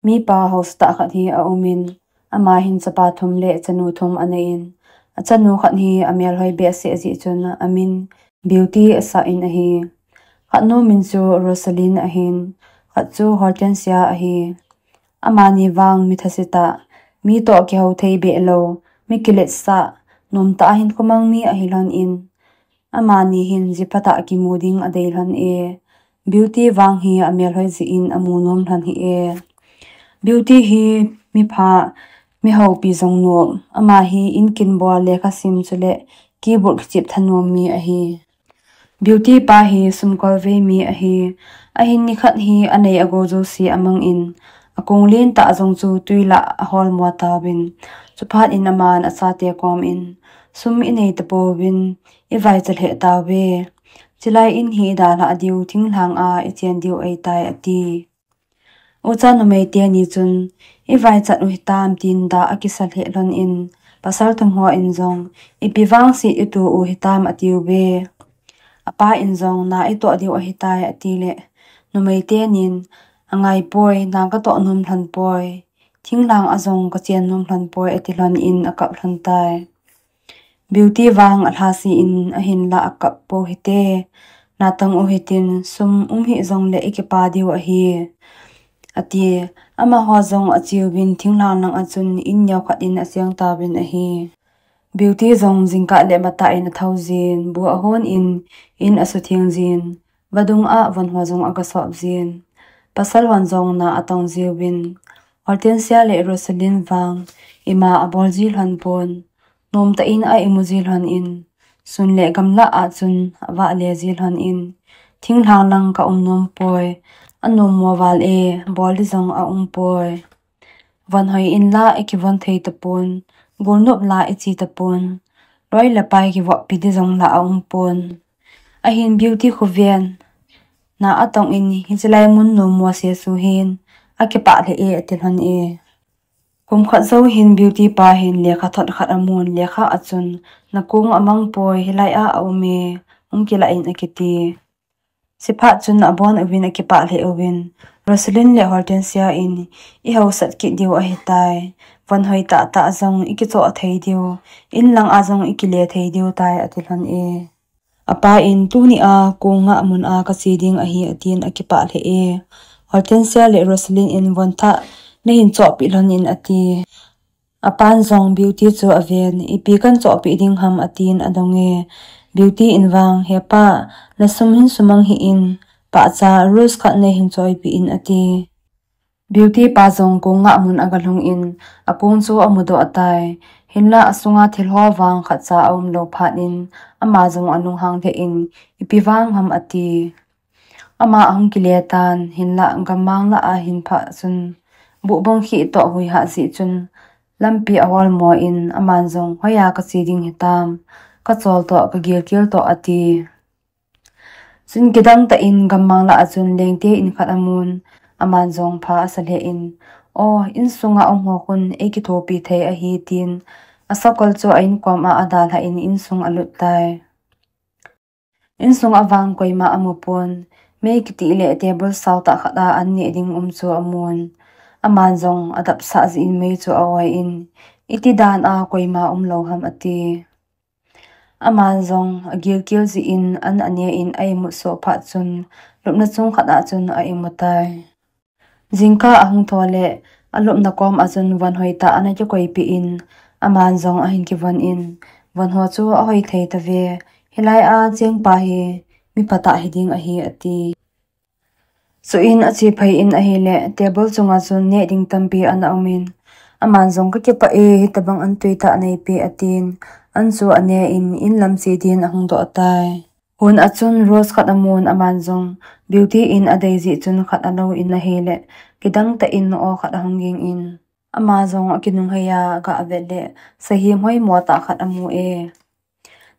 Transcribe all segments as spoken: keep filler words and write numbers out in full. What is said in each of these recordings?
Mipa hausatah khat hi aumin, ama hin chapa thum le chanu thum aneiyin, achanu khat hi amelhoi behseh jeh chun amin Beauty asah in ahi. Khatnu min chu Rosaline ahin, khat chu Hortensia ahi. Amani vang mi thasetah, mi toh kihou thei behlou, mi kiletsah, nomtah a hinkho mang mi ahi lhonin, amani hin jiphatah kimu ding adei lhon e. Beauty vang hi amelhoi jeh in amu nom lhon hih e. Beauty hi mipha, mihoupi jong nom, ama hi inkinbol, lekhasim chule keyboard kichep thanom mi ahi. Beauty pa hi sumkolvei mi ahi. Ahin nikhat hi anei agou jouse amangin, akong lentah jong chu twi lah a holmo tauvin, chuphat in aman achate komin, sum inei tapouvin, ivaicha lheh tauve. Chulai in hi idalhah diu, thinglhang a ichen diu ahitai, ati. Ucha numei teni chun, ivaichat u hitam, tin da akisa lheh lhonin, pasal thum hon jong, ipi vangset itu u hitam, atiuve. Apa in jong, na itoh diu ahitai, atile, numei tenin, angaipoi, na katoh nom lhon poi, thinglhang a jong kachen nom lhon poi, ati lhonin akap lhontai. Beauty vang alhase in ahinlah akap pou hite, natong u hitin, sum um hih jongle ikipa diu ahi, ati. Amaho jong acheuvin, thinglhang lang a chun in neokhat in aseng tauvin ahi. Beauty jong jingkah le matah in athoujin, bu ahonin, in asutheng jin, vadung a von ho jong agasop jin, pasal hon jong na atong jiuvin, Hortensia le Rosaline vang ima abol ji lhon pon, nomtah in a imu ji lhonin, sun le gamlah a chun avahle ji lhonin, thinglhang lang kaum nom poi, anommo val e, bol di jong aum poi. Von hoi in la ikivon thei tapon, golnop la iche tapon, loi le pai kivoppi di jong la aum pon. Ahin Beauty khoven, na atongin, hiche lai mun nommo sesu hin, akipah lheh e, ati lhon e. Kum khat jou hin Beauty pa hin lekhathot khat amun, lekha a chun, nakong amang poi, hilai a aume, hung kilah in akiti. Chuphat chun abon uvin akipah lheh uvin, Rosaline le Hortensia in, ihausat kit diu ahitai, von hoi tahtah jong ikichoh thei diu, in lang a jong ikile thei diu tai, ati lhon e. Apa in, tuni a kong ngah mun a kache ding ahi, atin akipah lheh e. Hortensia le Rosaline in, von thah nahin chohpeh lhonin, ati. Apan jong Beauty chu aven, ipi kahin chohpeh ding ham, atin adong e. Beauty in vang, hepa, nasum hin sumang hih in, pahcha rose khat neihin choipeh in, ati. Beauty pa jong kong ngah mun agalhungin, akong chu amudoh tai. Hinlah asunga thil ho vang khatcha aumlou phat in, ama jong alunghang lheh in, ipi vang ham, ati. Ama ahung kile tan, hinlah gammang lah a ahin phah chun, buhbong khih toh huihah jeh chun, lampi aholmo in, aman jong, hoiya kache ding hitam, kachol toh, kagilkel toh, ati. Chun kidang tah in gammang lah a chun lengte in khat amun, aman jong pha asa lheh in, o, insunga um ho khun eikithopi thei ahi, tin, asakol chu a inkom a adalhah in insung alut tai. Insung a vang koima amu pon, mei kitih le table sautah khat a an neh ding um chu amun, aman jong adapsah jeh in mei chu a-oi in, iti dan a koima umlou ham, ati. Aman jong agilkel jeh in an ane in a-imut soh phat chun, lupna chung khat a chun a-imu tai. Jingkah ahung thou le, alupna kom a chun von hoitah ana kikoipeh in, aman jong ahin kivon in, von ho chu ahoi thei tave, hilai a chengpa hi mi phatah hiding ahi, ati. Chuin ache phei in ahile, table chunga chun neh ding tampi ana um in, aman jong, kakipah e, hitobang an tuitah neipeh, atin, an chu ane in, in lam che din ahung doh tai. Hun a chun rose khat amun, aman jong Beauty in adei jeh chun khat alou in ahile, kidang tah in aw khat ahung ging in, ama jong akinungheiya aga vet le, sahem hoimo tah khat amu e.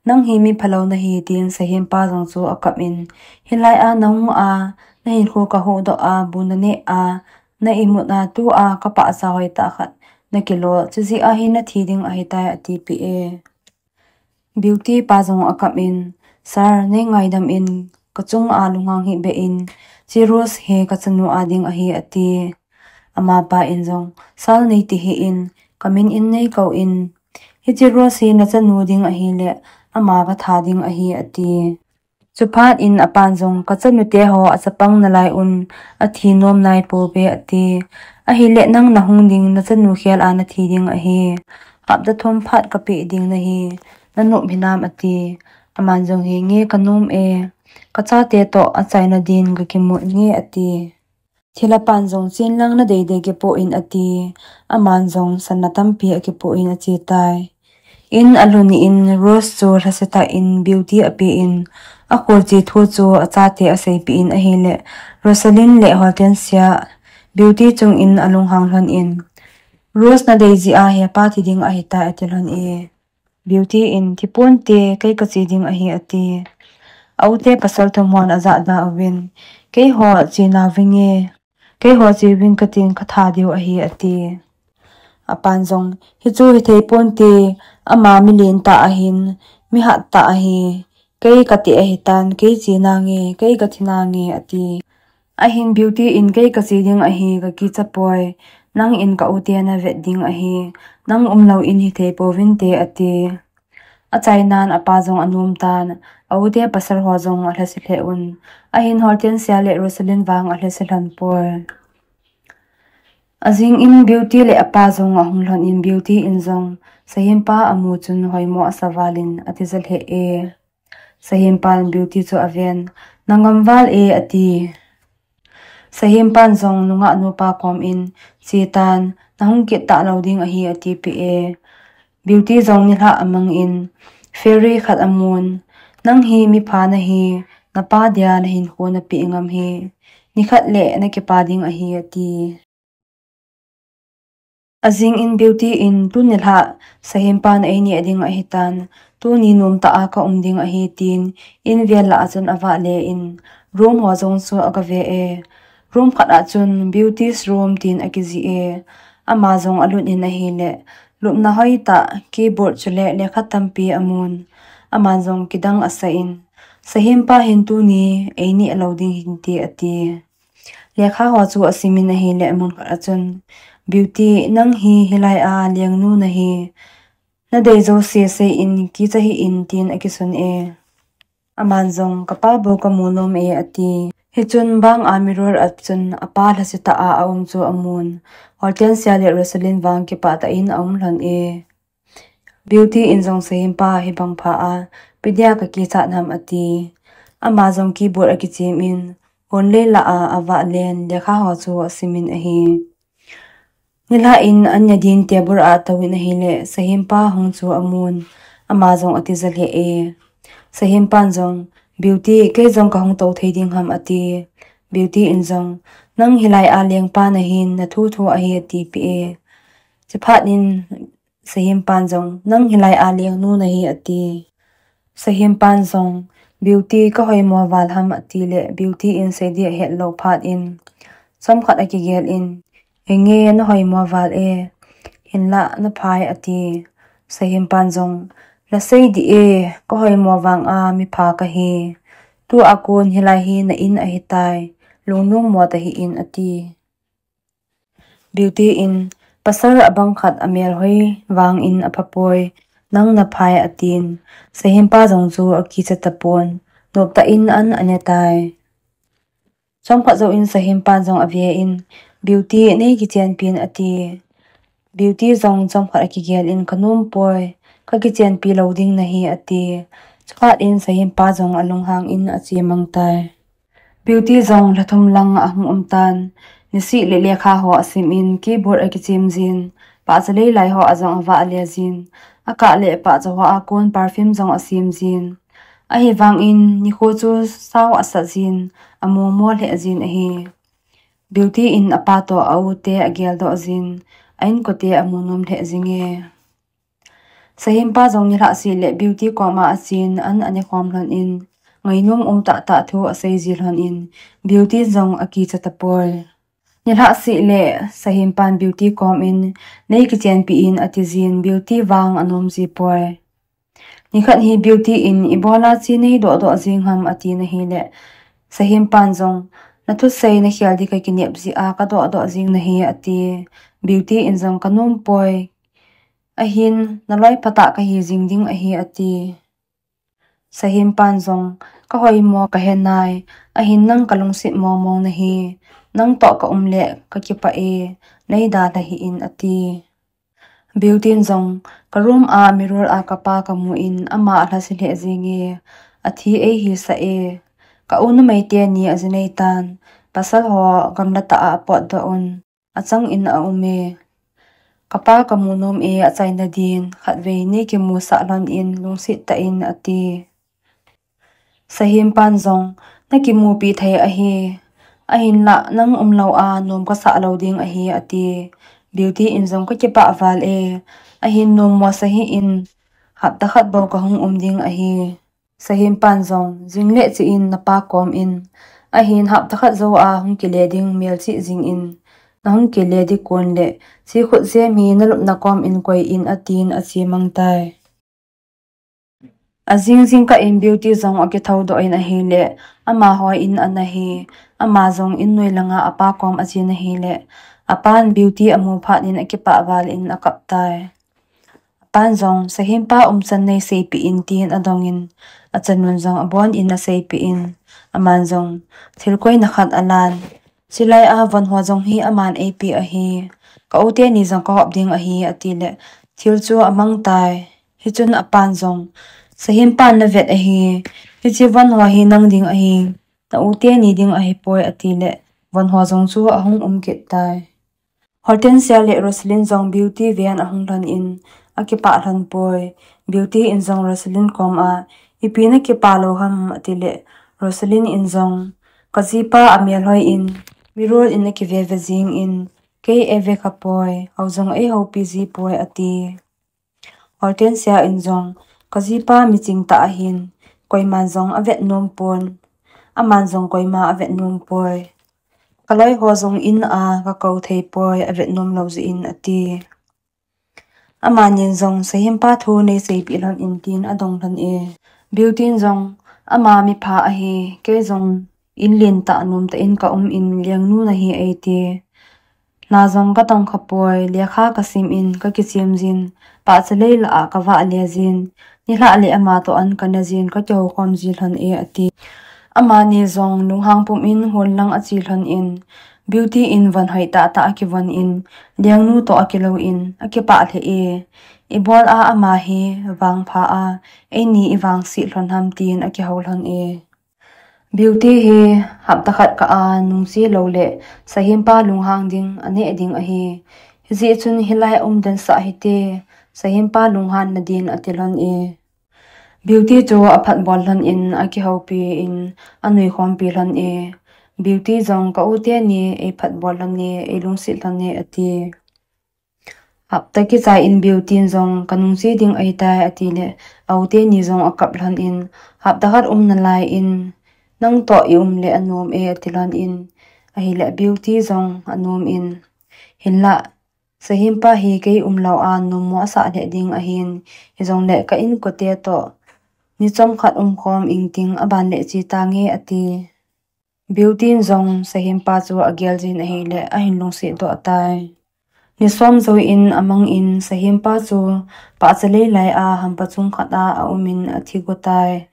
Nang hi mi phalou nahi, tin sahempa jong chu akap in, hilai a nahung a, nahinkho kahuhdoh a, bu naneh a, na-imut a, tua kapahcha hoitah khat nakilo, chujeh a hi nathi ding ahitai, atipeh e. Beauty pa jong akap in, Sir, neingaidam in, kachung a lunghang hih beh in, che rose hi kachanu a ding ahi, ati. Amapa in jong, "Sal nei ti hih in, kamin in nei kou in. Hiche Rose hi nachanu ding ahileh, ama katha ding ahi," ati. Chuphat in apan jong, "Kachanu teho achapang nalai un, athi nom naipouve," ati. "Ahileh nang nahung ding, nachanu khel a nathi ding ahi. Hapta thum phat kapeh ding nahi, nanop hinam?" ati. Aman jong, "Henge, kanom e. Kachate toh achaina din kakimu nge," ati. Thilhapan jong, "Chen lang nadei dei kipoh in," ati. Aman jong sanna tampi akipoh in achetai. In alhun in Rose chu lhasetah in Beauty apen, akholche thu chu achate aseipeh in ahileh, Rosalind le Hortensia Beauty chung in alunghang lhon in, "Rose nadei jeh a hi apa thi ding ahitai," ati lhon e. Beauty in, "Thi ponte, kei kache ding ahi," ati. "A u te pasal thum hon ajahda uvin, keiho che nauvinge, keiho che uving katin katha diu ahi," ati. Apan jong, "Hichu hithei ponte, ama milen tah ahin, mihat tah ahi, kei kati ahitan, kei che nange, kei kathi nange," ati. Ahin Beauty in, "Kei kache ding ahi, kakicha poi. Nang in ka u te navet ding ahi. Nang umlou in hithei pouvinte," ati. Achainan apa jong anom tan, a u te pasal ho jong alhase lheh un. Ahin Hortensia le Rosalind vang alhase lhon poi. Ajing in Beauty le apa jong ahung lhon in Beauty in jong, sahimpa amu chun hoimo asa val in atija lheh e. Sahimpan Beauty chu aven, "Nangam val e," ati. Sahimpan jong nungah nupa kom in, "Chetan, nahung kit talou ding ahi," atipeh e. Beauty jong nilhah amang in, Fairy khat amun, "Nang hi mipha nahi, napa dia nahinkho napeh ngam hi. Nikhat le nakipa ding ahi," ati. Ajing in Beauty in, "Tuni nilhah sahimpan eineh ding ahitan, tuni nomtah a kaum ding ahi," tin, in vel lah a chun avah le in, room ho jong chu agave e. Room khat ah chun Beauty's room tin akijih e. Ama jong alut in ahileh, lupna hoitah, keyboard chule lekha tampi amun. Aman jong kidang asa in, "Sahimpa hin tuni eineh lou ding hinte," ati. Lekha ho chu asim in ahileh mun khat a chun, "Beauty, nang hi hilai a lengnu nahi. Nadei jouse sei in, kicha hih in," tin akisun e. Aman jong, "Kapa bou kamu nom e," ati. Hichun bang a mirror a chun apa lhasetah a aum chu amun. Hortensia le Rosalind vang kipah tah in aum lhon e. Beauty in jong sahimpa hibang pha a, "Ipi dia kakichat ham?" ati. Ama jong keyboard akichem in, hon lei lah a avah len, lekha ho chu asim in ahi. Nilhah in an ne din table a atou in ahileh, sahimpa hung chu amun, ama jong atija lheh e. Sahimpan jong, "Beauty, kei jong kahung tou thei ding ham?" ati. Beauty in jong, "Nang hilai a lengpa nahin, nathu thu ahi," atipeh e. Chuphat in, sahimpan jong, "Nang hilai a lengnu nahi," ati. Sahimpan jong, "Beauty, kahoimo val ham?" atileh, Beauty in seiding ahet lou phat in, chomkhat akigel in, "Henge, nahoimo val e, hinlah naphai," ati. Sahimpan jong, "Nasei dih e, kahoimo vang a mipha kahi. Tua kon hilai hi na in ahitai, lungnom mo tahih in," ati. Beauty in, "Pasal abang khat amel hoi vang in apha poi, nang naphai," atin. Sahimpa jong chu akicha tapon, noptah in an ane tai. Chomkhat jou in sahimpan jong ave in, "Beauty, nei kichenpi in," ati. Beauty jong chomkhat akigel in, "Kanom poi, kakichenpi lou ding nahi," ati. Chuphat in sahimpa jong alunghang in achemang tai. Beauty jong lha thum lang ahung um tan. Nisih le lekha ho asim in, keyboard akichem jin, pahcha leilai ho a jong avah le jin, akah le pahcha ho a kon perfume jong asem jin. Ahivang in nikho chu sao asat jin, amomo lheh jin ahi. Beauty in apa toh a u te ageldoh jin, a inkote amu nom lheh jing e. Sahimpa jong nilhah seh le Beauty koma achen, an ane khom lhon in, ngainom um tahtah thu asei ji lhon in, Beauty jong akicha tapoi. Nilhah seh le sahimpan Beauty kom in, "Nei kichenpi in," ati jin, Beauty vang anom ji poi. Nikhat hi Beauty in, "Ibola che nei dohdoh jing ham?" ati na hileh, sahimpan jong, Nathusei nakhel ding kakinep jeh a kadoh doh jing nahi, ati. Beauty in jong, kanom poi. Ahin, naloi phatah kahi jing ding ahi, ati. Saheem pan jong, kahoimo kahe nai, ahin nang kalungset mong mong nahi, nang toh kaum le kakipah e, neida lha hih in, ati. Beauty in jong, karoom a mirror a kapa kamu in, ama alhase lheh jenge, athi eihisah e. Ka u numei teni aji nei tan, pasal ho gamla tah a apotdoh un, achang in aum e. Kapa kamu nom e, achaina din, khatvei neikimusah lhon in, lungset tah in, ati. Saheem pan jong, nakimupi thei ahi. Ahinlah, nang umlou a nom kasah lou ding ahi, ati. Beauty in jong, kakipah val e. Ahin nommo sa hih in, hapta khat bou kahung um ding ahi. Saheem pan jong, jing le che in napa kom in. Ahin hapta khat jou a hung kile ding melchih jing in. Nahung kile ding kon le, che khutjem hi nalupna kom in koi in, atin ache mang tai. Ajing jingkah in Beauty jong akithoudoh in ahile, amaho in ana hi, ama jong in noi langa apa kom ache in ahile, apan Beauty amu phat in akipah val in akap tai. Apan jong, Saheem pa umchan neiseipeh in, tin adong in, achanun jong abon in aseipeh in, aman jong, thil koina khat alan. Chulai a von ho jong hi aman eipeh ahi, ka u teni jong kahop ding ahi, ati le, thil chu amang tai. Hichun apan jong, Saheem pan navet ahi, hiche von ho hi nang ding ahi, na u teni ding ahipoi, ati le, von ho jong chu ahung um kit tai. Hortensia le Roselyn jong Beauty ven ahung lhon in akipah lhon poi. Beauty in jong Roselyn kom a, ipi nakipah lou ham, ati le, Roselyn in jong, kajipa amel hoi in, mirror in akive ve jing in, kei eive kha poi, hou jong eihoupi ji poi, ati. Hortensia in jong, kajipa miching tah ahin, koiman jong avet nom pon, aman jong koima avet nom poi. Kaloi ho jong in a kakou thei poi, avet nom lou jeh in, ati. Amanin jong, Saheem pa thu neiseipeh lhon in, tin adong lhon e. Beauty in jong, ama mipha ahi, kei jong in lentah nomtah in kaum in, lengnu nahi eiti. Na jong katong kha poi, lekha kasim in, kakichem jin, pahcha lei lah a kavah le jin, nilhah le ama toh an kana jin, kakihoukhom ji lhon e, ati. Amani jong lunghang pum in hon lang ache lhon in, Beauty in von hoi tahtah akivon in, lengnu toh akilou in, akipah lheh e. Ibol a ama hi vangpha a, eini ivangse lhon ham, tin akihou lhon e. Beauty hi hapta khat kah a nungche lou le Saheem pa lunghang ding aneh ding ahi. Hijeh chun hilai a um densah hite, Saheem pa lunghan nadin, ati lhon e. Beauty chu aphatbol lhon in akihoupi in anuikhompi lhon e. Beauty jong, ka u teni eiphatbol lhon e, eilungset lhon e, ati. Hapta kichai in Beauty in jong, kanungche ding ahitai, ati le, a u teni jong akap lhon in, hapta khat um nalai in, nang toh i um le anom e, ati lhon in, ahile Beauty jong anom in, hinlah, Saheem pa hi kei umlou a nommo asah lheh ding ahin, hijongle ka inkote toh ni chomkhat umkhom ingting, aban le che tange, ati. Beauty in jong Saheem pa chu agel jin ahile ahin lungset doh tai. Ni som jouvin amang in Saheem pa chu pahcha lei lai a hampa chungkhat a aum in athi go tai.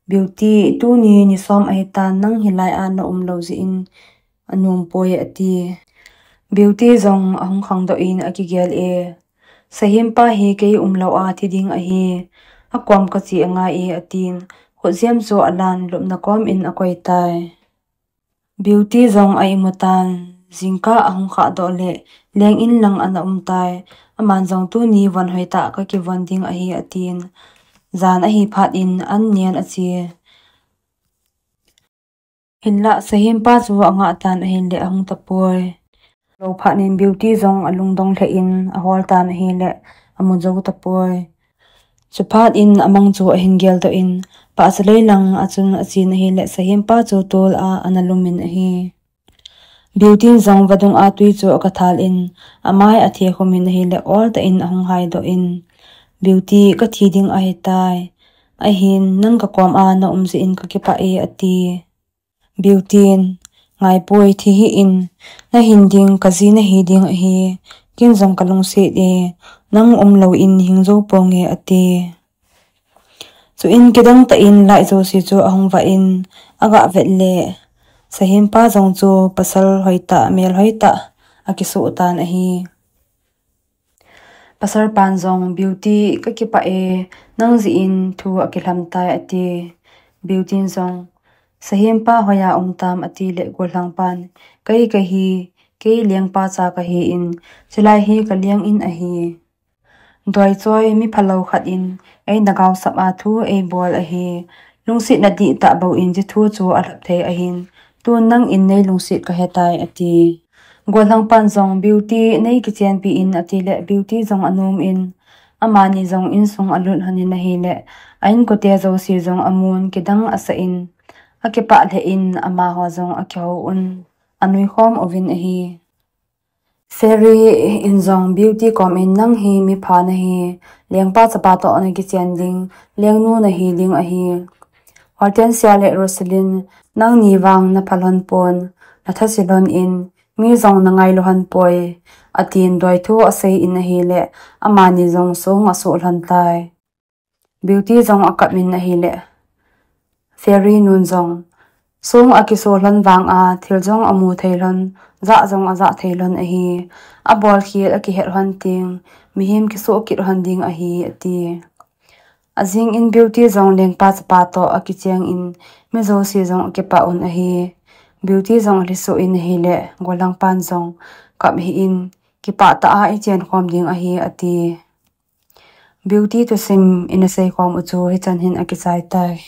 Beauty, tuni ni som ahitan, nang hilai a na umlou jeh in anom poi, ati. Beauty jong ahung khangdoh in akigel e. Saheem pa hi kei umlou a thi ding ahi. Akom kache angai e, atin, khutjem chu alan lupna kom in akoi tai. Beauty jong a imu tan, jingkah ahung khahdoh le leng in lang ana um tai. Aman jong tuni von hoitah kakivon ding ahi, atin, jan ahi phat in an nen ache. Hinlah Saheem pa chu angah tan ahile ahung tapoi. Lou phat in Beauty jong alungdong lheh in ahol tan ahile amu jou tapoi. Chuphat in amang chu ahin geldoh in, pahcha lei lang a chun achen ahile Saheem pa chu tol a ana lum in ahi. Beauty in jong vadung a twi chu akathal in, amai athekhum in ahile oltah in ahung haidoh in, Beauty, kathi ding ahitai. Ahin, nang kakom a na um jeh in kakipah e, ati. Beauty in, Ngaipoi, thi hih in, nahin ding, kaji nahi ding ahi, ken jong kalungset e, nang umlou in hing jou ponge, ati. Chuin kidang tah in light jouse chu ahung vah in, aga vet le, Sahem pa jong chu pasal hoitah, mel hoitah, akisoh tan ahi. Pasal pan jong, Beauty, kakipah e, nang jeh in thu akilham tai, ati. Beauty in jong, Sahem pa hoiya um tam, ati le, gollhang pan, kei kahi, kei lengpa cha kahi in, chulai hi kaleng in ahi. Doi choi mi phalou khat in, eina gaosap a thu eibol ahi. Lungsetna dihtah bou in hiche thu chu alhap thei ahin, tun nang in nei lungset kahetai, ati. Gollhang pan jong, Beauty, nei kichenpi in, ati le, Beauty jong anom in, amani jong insung alut lhon in ahile, a inkote jouse jong amun kidang asah in, akipah lheh in, amaho jong akihou un, anui khom uvin ahi. Fairy in jong Beauty kom in, nang hi mipha nahi, lengpa chapa toh nakichen ding, lengnu nahi ding ahi. Hortensia le Rosaline, nangni vang napha lhon pon, nathase lhon in, mi jong nangailou lhon poi, atin doi thu asei in ahile, amani jong song asoh lhon tai. Beauty jong akap in ahile, Fairy nun jong, song akisoh lhon vang a thil jong amu thei lhon, jah jong ajah thei lhon ahi. Abolkhel akihet lhon teng, mihem kisoh kit lhon ding ahi, ati. Ajing in Beauty jong lengpa chapa toh akicheng in, mi jouse jong akipah un ahi. Beauty jong alhisoh in ahile, gollhang pan jong kap hih in, kipah tah a ichen khom ding ahi, ati. Beauty thusim ina seikhom u chu hichan hin akichai tai.